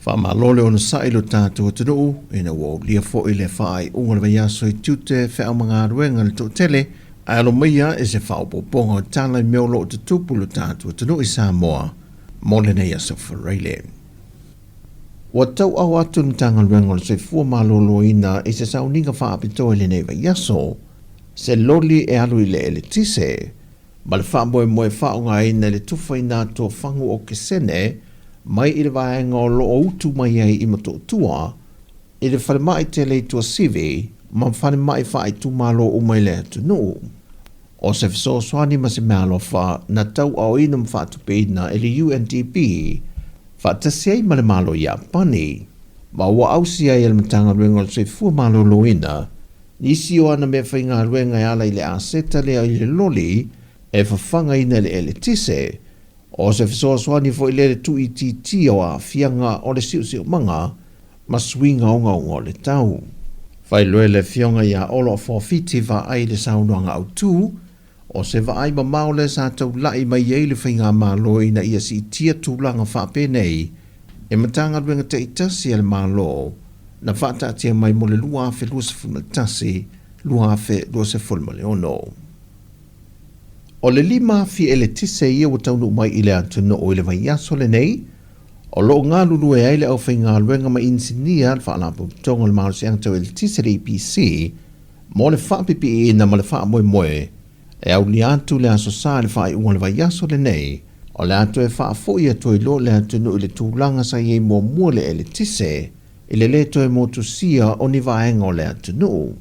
Faamalo le onosai i lo tatou atunuu ina ua aulia foi le faaiuga o le vaiaso i tiute, feau ma galuega i le toatele, ae alo maia i se faaopoopoga o tala i mea o lo o tutupu i lo tatou atunuu i Samoa mo lenei aso Faraile. Ua tauau atu le Matagaluega o le Soifua Maloloina i se sauniga faapitoa i lenei vaiaso, se loli e alu i le eletise, ma le faamoemoe faaaogaina i le tufaina atu o fagu okesene mai i le vaega o lo o utu mai ai i Motootua, i le falemai tele i Tuasivi ma falemai faaitumalo uma i le atunuu. O se fesoasoani ma se meaalofa na tauaoina ma faatupeina e le UNDP faatasi ai ma le Malo Iapani, ma ua ausia ai e le Matagaluega o le Soifua Maloloina Nisi o ana meafaigaluega e ala i le aseta lea i le loli e fafagaina i le eletise, o se fesoasoani foi lea i le tuuitiitia o aafiaga o le siosiomaga ma suiga ogaoga o le tau. Faailoa e le Afioga ia Olo Afoafiti Vaai i le saunoaga autu, o se vaai mamao lea sa taulai mai ai le Faigamalo ina ia siitia tulaga faapenei e Matagaluega taitasi a le Malo na faataatia mai mo le 2021, 2026. O le 5,000 eletise ia ua taunuu mai i le atunuu i le vaiaso lenei, o lo o galulue ai le aufaigaluega ma inisinia a le Faalapotopotoga o le Malosiaga Tau Eletise le EPC mo le faapipiiina ma le faamoemoe e aulia atu le Aso Sa i le faaiuga o le vaiaso lenei, o le a toe faafoi atu ai loa le atunuu i le tulaga sa i ai muamua le eletise i le lē toe motusia o ni vaega o le atunuu.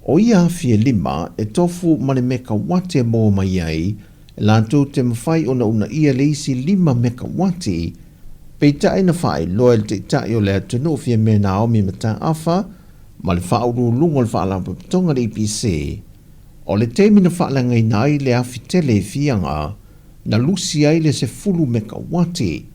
O ia afi e lima e tofu ma le mekawati e maua mai ai e latou te mafai ona uunaia le isi lima mekawati, peitai na faailoa e le Taitai o le atunuu Fiamē Naomi Mataafa ma le Faauluuluga o le Faalapotopotoga le EPC, o le taimi na faaleagaina ai le afi tele i Fiaga, na lusi ai le 10 mekawati.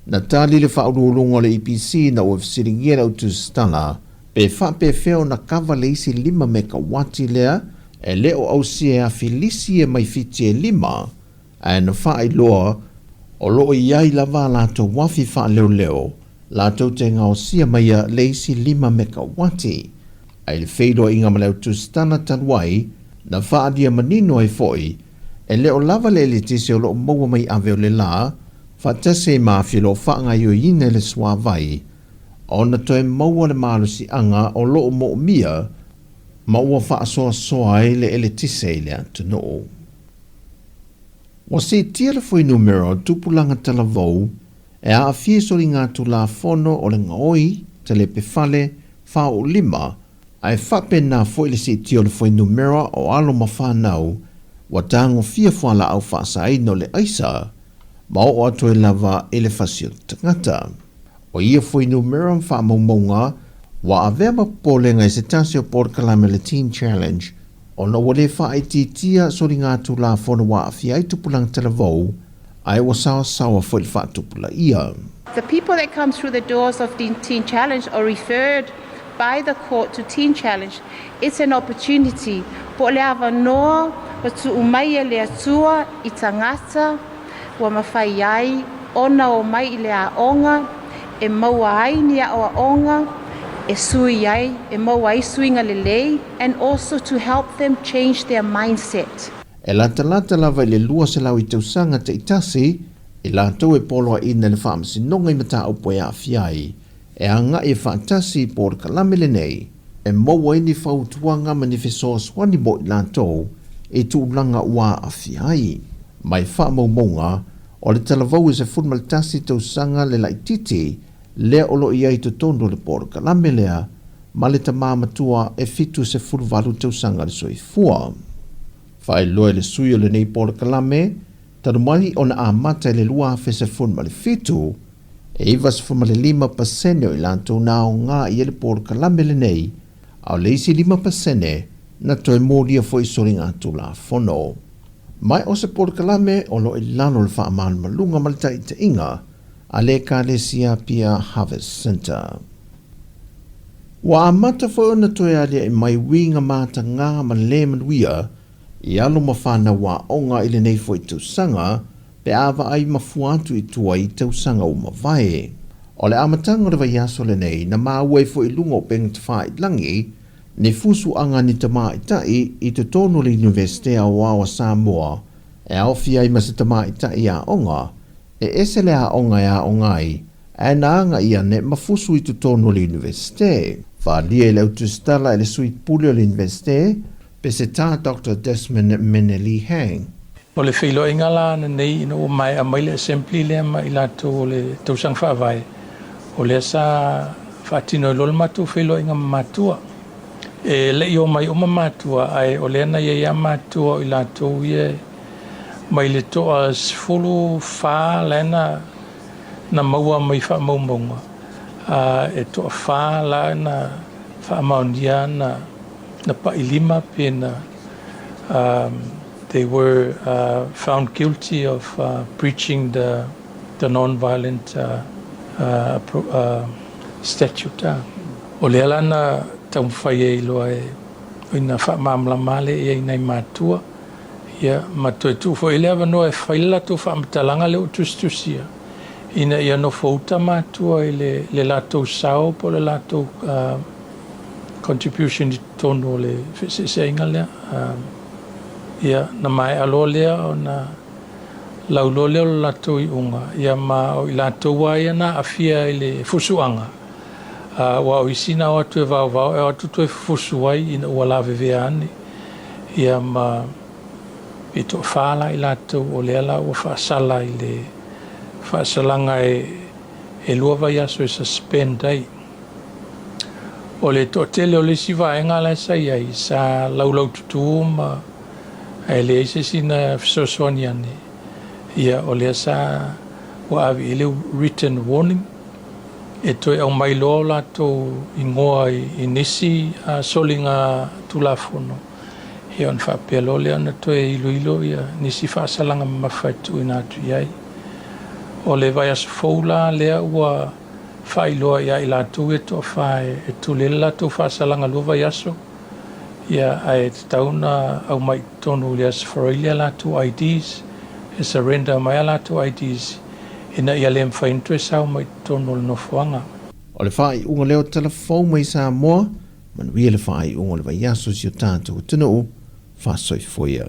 Na tali le Faauluuluga o le EPC ina ua fesiligia le autusitala pe faapefea ona kava le isi 5 mekawati lea e le o ausia e afi lisi e mai Fiti e lima, ae na faailoa o lo o i ai lava a latou afi faaleoleo latou te gaosia maia le isi 5 mekawati. Ae i le feiloaiga ma le autusitala talu ai, na faaalia manino ai foi, e le o lava le eletise o lo o maua mai ave o le la, faatasi ai ma afi o lo o faagaoioiina e le suavai, ona toe maua le malosiaga o lo o moomia ma ua faasoasoa ai le eletise i le atunuu. Ua siitia le fuainumera o tupulaga talavou e aafia i soligatulafono o le gaoi, talepe fale, faaoolima, ae faapena foi le siitia o le fuainumera o alo ma fanau ua tagofia fualaau faasaina o le aisa ma oo atu ai lava i le fasi o tagata. O ia fuainumera ma faamaumauga ua avea ma popolega i se tasi o polokalame o le Teen Challenge ona ua le faaitiitia soligatulafono ua aafia ai tupulaga talavou ae ua saoasaoa foi le faatupulaia. The people that come through the doors of Teen Challenge are referred by the court to Teen Challenge. It's an opportunity po o le avanoa ua tuu mai e le Atua i tagata ua mafai ai ona omai i le aoga e maua ai ni aoaoga e sui ai, e maua ai suiga lelei and also to help them change their mindset. E latalata lava i le 200 i tausaga taitasi i latou e poloaiina i le Faamasinoga i mataupu e aafia ai, e agai e faatasi i polokalame lenei e maua ai ni fautuaga ma ni fesoasoani mo i latou i tulaga ua aafia ai. Mai faamaumauga o le talavou e 11 tausaga le laitiiti lea o lo o i ai i totonu o le polokalame lea ma le tama matua e 78 tausaga le soifua. Faailoa e le sui o lenei polokalame, talu mai ona amata i le 2017, e 95 pasene o i latou na aoga i ai le polokalame lenei, a o le isi 5 pasene na toe molia foi i soligatulafono. Ma o se polokalame o lo o i lalo o le faamalumaluga ma le taitaiga a le Ekalesia Apia Harvest Centre. Ua amata foi ona toe aliae mai uiga matagā ma lē manuia i alo ma fanau aoga i lenei foi tausaga pe a vaai mafua atu i tua i tausaga ua mavae. O le amataga o le vaiaso lenei, na maua ai foi i luga o upega tafailagi ni fusuaga a ni tamaitai i totonu o le Iunivesite Aoao a Samoa e aofia ai ma se tamaitai aoga e ese le aoga e aoga ai ae na agai ane ma fusu i totonu o le Iunivesite. Faaalia i le autusitala e le Sui Pule o le Iunivesite, Peseta Doctor Desmond Mene Lee Hang. O le feiloaiga la ananei ina ua maea mai le Assembly lea ma i latou o le tausaga faavae, o lea sa faatino ai loa le matou feiloaiga ma matua. E le i omai uma matua, ae o lea na i ai lava matua o i latou ia mai le toa 14 la na na maua mai faamaumauga, a e toa fa la na faamaonia na na pai lima pe na they were found guilty of breaching the the non-violent statute. O lea la na taumafai ai loa e ina faamalamalama le i ai nai matua, ia ma toe tuu foi le avanoa e fai le latou faamatalaga lea ua tusitusia, ina ia nofo uta matua i le, le latou sao po o le latou contribution i totonu o le feeseeseaiga lea. Ia, na maea loa lea ona lauloa lea o le latou iuga, ia ma o i latou lava ia na aafia i le fusuaga, aua o isi na o atu e vaovao e o atu toe fusu ai ina ua lavevea ane, ia ma pe toafa la i latou o lea la ua faasala i le faasalaga e lua vaiaso e suspend ai. O le toatele o le isi vaega la sa i ai, sa laulaututu ma ae leai se isi na fesoasoani ane, ia o lea sa ua ave i ai le written warning e toe aumai loa o latou igoa i nisi soliga Tulafono, ia ona faapea loa lea ona toe iloilo ia nisi faasalaga mamafa e tuuina atu i ai. O le vaiaso fou la lea ua faailoa ia i latou ia toafa e tuli ai le latou faasalaga lua vaiaso, ia ae tatau ona aumai i totonu i le Aso Faraile a latou IDs, e surrender mai a latou IDs ina ia le mafai ona toe sao mai i totonu o le nofoaga. O le faaiuga lea o tala fou mai Samoa, manuia le faaiuga o le vaiaso i si o tatou atunuu, faasoifoia.